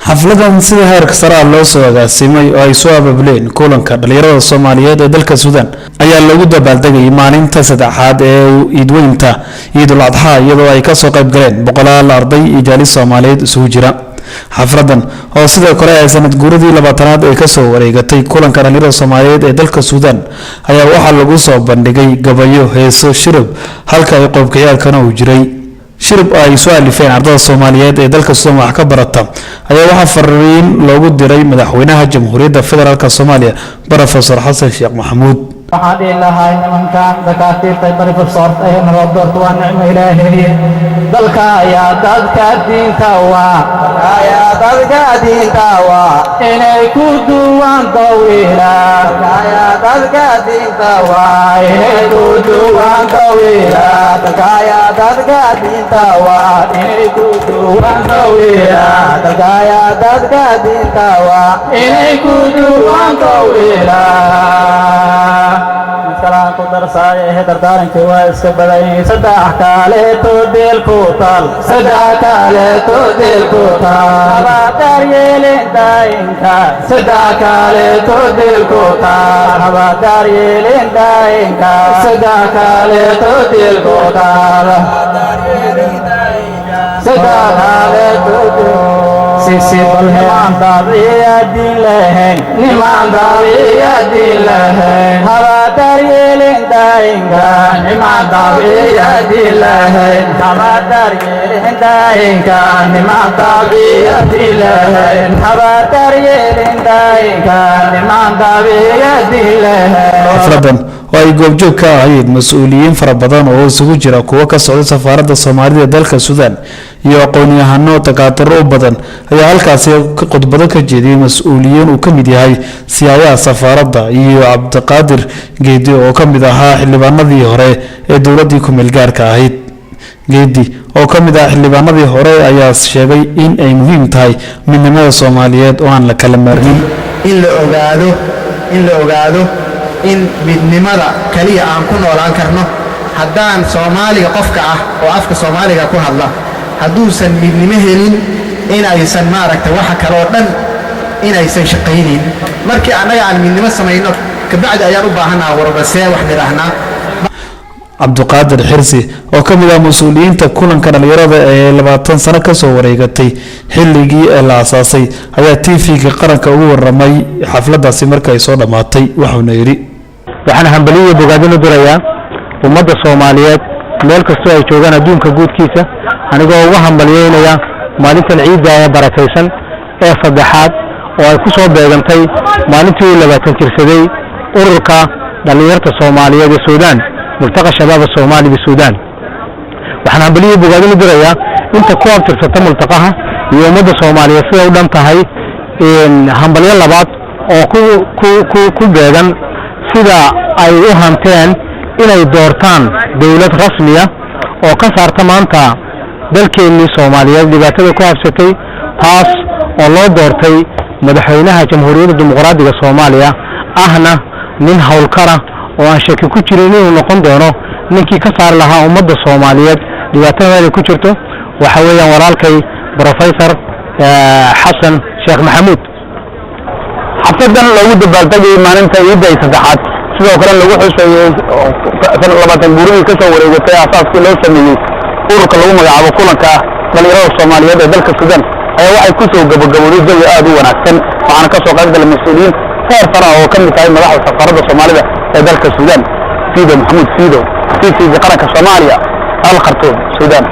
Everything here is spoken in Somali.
Xafladan sida heerka sare ah loo soo agaasimay oo ay soo abaabuleen kulanka dhalinyarada Soomaaliyeed ee dalka Suudaan ayaa lagu dabaaldegayay maalinta saddexaad ee iidweynta Ciidul Adxaa, iyadoo ay kasoo qayb galeen boqolaal arday iyo jaalis Soomaaliyeed isugu jira. Xafladan oo sidoo kale ay sanad guuradii 20aad ee kasoo wareegatay kulanka dhalinyarada Soomaaliyeed ee dalka Suudaan ayaa waxaa lagu soo bandhigay gabayo, heeso, shirib, halka ay qoobkayaalkana uu jiray. Shirib ay soo alifeen ardada Soomaaliyeed ee dalka Suudaan wax ka barata ayaa waxaa fariin loogu diray madaxweynaha Jamhuuriyadda Federaalk Soomaaliya, Professor Xasan Sheekh Maxamuud. Waxaan dhihi lahaa nimankan dakaatiirta professor ee naloo doorto waa nicmo Ilaahay. Dalka ayaa dadka diinta waa ayaa dadka diinta waa inay ku duwan dawila ayaa dadka diinta waa inay ku duwan dawila dalka ayaa dadka diinta waa inay ku duwan dawila dalka ayaa dadka diinta waa inay ku duwan dawila. Kalaan ku darsaaye, dardaarankii waa iska badan. Saddex kaaleeto deel ku taal, saddex kaaleeto deel ku taal, haba daryeelin daayinka. Saddex kaaleeto deel ku taal, haba daryeelin daayinka. Saddex kaaleeto deel ku taal, saddex kaaleeto sisi bal nimaan daabiya diin lahayn, nimaan daabiya diin lahayn, haba daryeelin daayinka. Nimaan daabiya diin lahayn, haba daryeelin daayinka. Nimaan daabiya diin lahayn, haba daryeelin daayinka. Nimaan daabiya diin lahayn. Xafladan oo ay goobjoog ka ahayd mas-uuliyiin fara badan oo isugu jira kuwo ka socda safaaradda Soomaalida ee dalka Suudaan iyo aqoon-yahano dakaatiro u badan ayaa halkaasi khudbado ka jeediyey mas-uuliyiin uu ka mid yahay siyaayaha safaaradda iyo Cabdiqaadir Geedi oo ka mid ahaa xildhibaanadii hore ee dowladdii ku-meel gaarka ahayd. Geedi oo ka mid ah xildhibaanadii hore ayaa sheegay in ay muhiim tahay midnimada Soomaaliyeed oo aan la kala maarmin. In la ogaado in midnimada kaliya aan ku noolaan karno. Haddaan Soomaaliga qofka ah oo afka Soomaaliga ku hadla hadduusan midnimo helin, inaysan maaragtay waxa kale oo dhan inaysan shaqaynayn. Markii annaga aan midnimo samayno kabacdi ayaan u baahannaha warbasee wax nidhaahnaa. Cabdiqaadir Xirsi oo ka mid ah mas-uuliyiinta kulanka dhalinyarada ee 20 sano kasoo wareegatay xilligii la asaasay ayaa TV-ga qaranka ugu waramay xafladaasi marka ay soo dhammaatay, waxauna yidhi: Waxaan hambaliyo bogaadin u dirayaa ummadda Soomaaliyeed meel kastoo ay joogaan adduunka guudkiisa, anigoo uga hambalyeynaya maalintan ciidda ee barakaysan ee saddexaad oo ay ku soo beegantay maalintii uu 20 jirsaday ururka dhallinyarta Soomaaliyeed ee Suudaan, Multaqa Shabaab Soomaali bisuudaan. Waxaan hambaliyo bogaadin u dirayaa inta ku abtirsata multaqaha iyo ummadda Soomaaliyeed siday u dhan tahay. Hambalyo labaad oo ku beegan sida ay u hanteen inay doortaan dowlad rasmiya oo ka saarta maanta dalkeennii Soomaaliyeed dhibaatada ku habsatay, taas oo loo doortay madaxweynaha Jamhuuriyadda Dimuqraadiga Soomaaliya, ahna nin howlkara oo aan shaki ku jirin inuu noqon doono ninkii ka saari lahaa ummadda Soomaaliyeed dhibaatada inay ku jirto, waxa weeyaan walaalkay Professor Xasan Sheekh Maxamuud. Xafladan loogu dabaaldegayay maalinta ciidda ay saddexaad, sidoo kale lagu xuseeyey 20 guuridii kasoo wareegatay aasaaskii loo sameeyey ururka lagu magacaabo kulanka dhalinyarada Soomaaliyeed ee dalka Suudaan, ayaa waxay kusoo gabagabowday jawi aad u wanaagsan, waxaana kasoo qayb galay mas-uuliyiin heer sare ah oo ka mid tahay madaxda safaaradda Soomaalida ee dalka Suudaan. Fiido Maxamuud Fiido, TV-ga qaranka Soomaaliya, Al Khartuum, Suudaan.